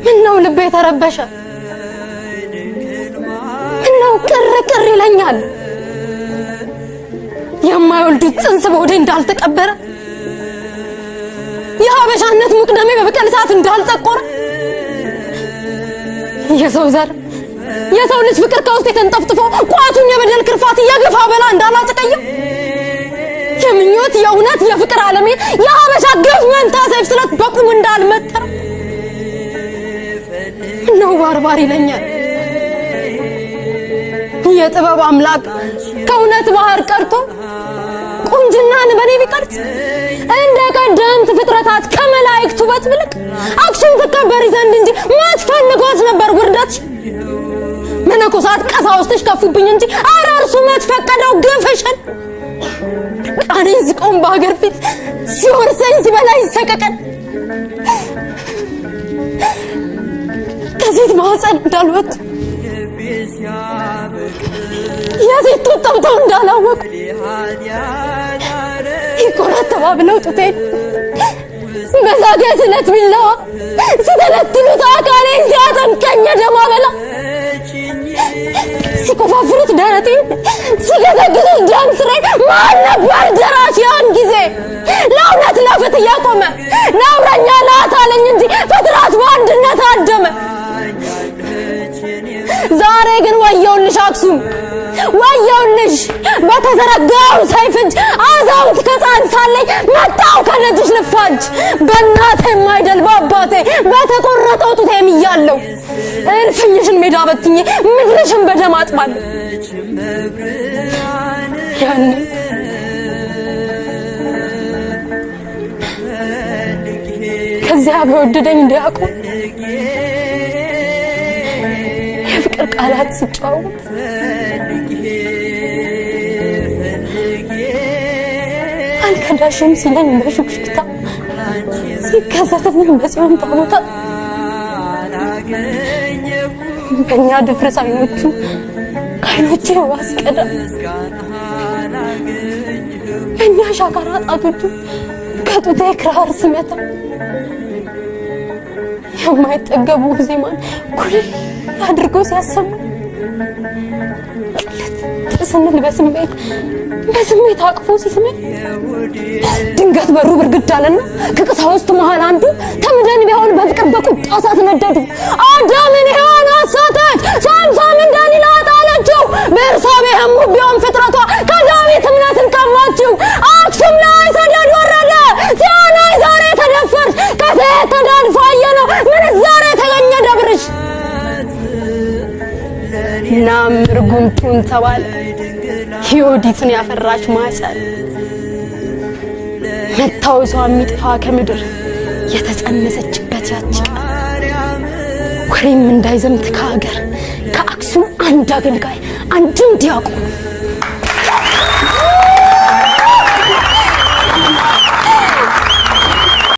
ምነው ልቤ ተረበሸ? ምነው ቅር ቅር ይለኛል? የማይወልዱት ጽንስ በሆዴ እንዳልተቀበረ፣ የሀበሻነት ሙቅደሜ በበቀል ሰዓት እንዳልጠቆረ፣ የሰው ዘር የሰው ልጅ ፍቅር ከውስጥ የተንጠፍጥፎ ቋቱን የበደል ክርፋት እየገፋ በላ እንዳላጨቀየው፣ የምኞት የእውነት የፍቅር ዓለሜ የሀበሻ ግፍ መንታ ሰይፍ ስለት በቁም እንዳልመተረ፣ ምነው ባርባር ይለኛል? የጥበብ አምላክ ከእውነት ባህር ቀርቶ ቁንጅናን በኔ ቢቀርጽ፣ እንደ ቀደምት ፍጥረታት ከመላእክት ውበት ብልቅ፣ አክሱም ትከበሪ ዘንድ እንጂ ማት ፈልጎት ነበር ውርደት? መነኮሳት ቀሳውስትሽ ከፉብኝ እንጂ ኧረ እርሱ መች ፈቀደው ግፍሽን? ቃኔን ዝቆም በሀገር ፊት ሲወርሰኝ ሲበላኝ ሰቀቀን፣ ከሴት ማህፀን እንዳልወጡ፣ የሴት ጡት ጠብተው እንዳላወቁ ይኮራተባብለው ጡቴን በዛገ ስለት ቢላዋ ሲተለትሉት፣ አካሌን ሲያጠምቀኝ ደም አበላ ሲቆፋፍሩት ደረቴን፣ ሲገዘግዙት ደም ስሬን፣ ማን ነበር ደራሽ ያን ጊዜ? ለእውነት ለፍትህ እየቆመ ነውረኛ ናት አለኝ እንጂ ፍጥረት በአንድነት አደመ። ዛሬ ግን ወየውልሽ አክሱም፣ ወየውልሽ! በተዘረጋው ሰይፍ እጅ አዛውንት ከሕፃን ሳለኝ መጣው ከደጅሽ ልፋጅ። በእናቴ የማይደል በአባቴ በተቆረጠው ጡቴ እምያለሁ፣ እልፍኝሽን ሜዳ በትኜ ምድርሽን በደም አጥባለሁ። ያኔ ከዚያ በወደደኝ ዲያቆን የፍቅር ቃላት ስጨዋወት፣ አልከዳሽም ሲለኝ በሹክሹክታ፣ ሲከሰትልኝ በጽዮን ታቦታት፣ በእኛ ድፍርስ አይኖቹ ከአይኖቼ ዋስቀዳ፣ በእኛ ሻካራ ጣቶቹ ከጡቴ ክራር ስመታ፣ የማይጠገቡ ዜማን ኩልል አድርጎ ሲያሰማ፣ ቅልጥ ስንል በስሜት በስሜት አቅፎ ሲስመኝ፣ ድንገት በሩ ብርግድ አለና ከቀሳውስቱ መሃል አንዱ ተምደን ቢሆን በፍቅር በቁጣ እሳት ነደዱ። አዳምን ሔዋን አሳተች፣ ሳምሶምን ደሊላ ጣለችው፣ ቤርሳቤህም ውብ ቢሆን ፍጥረቷ ከዳዊት እምነትን ቀማችው። አክሱም ላይ ሰደድ ወረደ፣ ጽዮን ዛሬ ተደፈርሽ፣ ከሴት ተዳድፎ አየነው ምንዛሬ ተገኘ ደብርሽ። እናም ርጉምቱን ተባለ ዮዲትን ያፈራች ማኅፀን፣ መታወሷ የሚጥፋ ከምድር የተጸነሰችበት ያች ቀን፣ ወሬም እንዳይዘምት ከሀገር ከአክሱም አንድ አገልጋይ አንድም ዲያቆን።